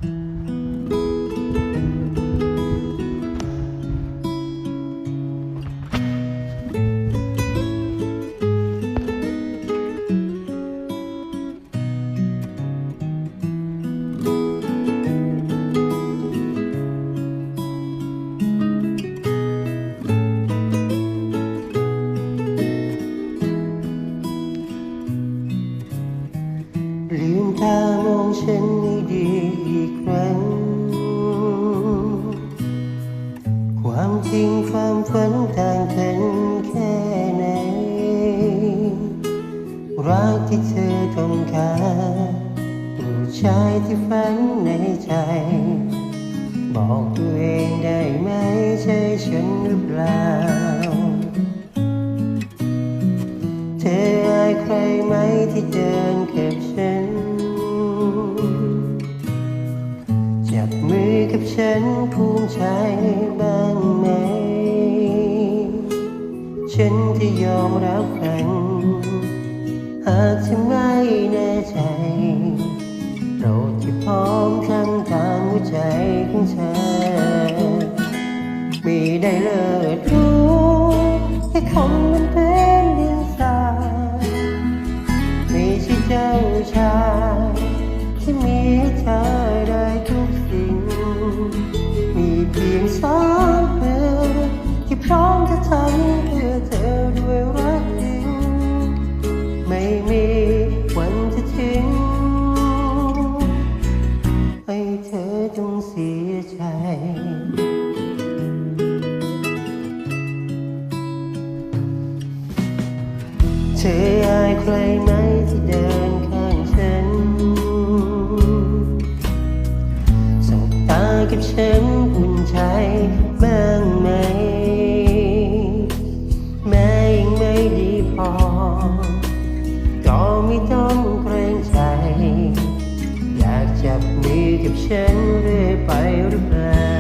ລືມຕາມອງເຊັ່ນນີ້ດີອີກຄັ້ງ ຄວາມຈິງຄວາມຝັນຕ່າງກັນແຄ່ໃດ? ລັກທີ່ເທຕ້ອງການ ຜູ້ຊາຍທີ່ຝັນໃນໃຈ ບອກຕົວເອງໄດ້ໄໝ ໃຊ່ເຊັ່ນຫຼືເປົ່າ? ເທອາຍໃຄໄໝທີ່ເດີນກັບເຊັ່ນ ຈັບມືກັບເຊັ່ນ ພູມໃຈບ້າງໄໝ ເຊັ່ນທີ່ຍອມຮັບຟັງ ຫາກເທໄໝແນ່ໃຈ ໂລກທີ່ພ້ອມທຳຕາມຫົວໃຈຂອງເທ ມີໄດ້ເລີດຮູ້ ແຄ່ຄົນມັນເປັນດິນຊາຍ ມີທີ່ເຈົ້າຊາຍ ທີ່ມີໃຫ້ເທໄດ້ທຸກສິ່ງ ມີພຽງສອງມື ທີ່ພ້ອມຈະທຳເພື່ອເທດ້ວຍລັກຈິງ ໄມ່ມີວັນຈະຖິ້ມ ໃຫ້ເທຕ້ອງເສຍໃຈ. ເທອາຍໃຄໄໝທີ່ເດີນຂ້າງເສັ້ນ ສົບຕາກັບເຊັ່ນອຸ່ນໃຈບ້າງໄໝ? ແມ້ຍັງໄມ່ດີພໍ ກໍມີຕ້ອງເກງໃຈ ຢາກຈັບມືກັບເຊັ່ນເລື້ອຍໄປຫຼືເປົ່າ?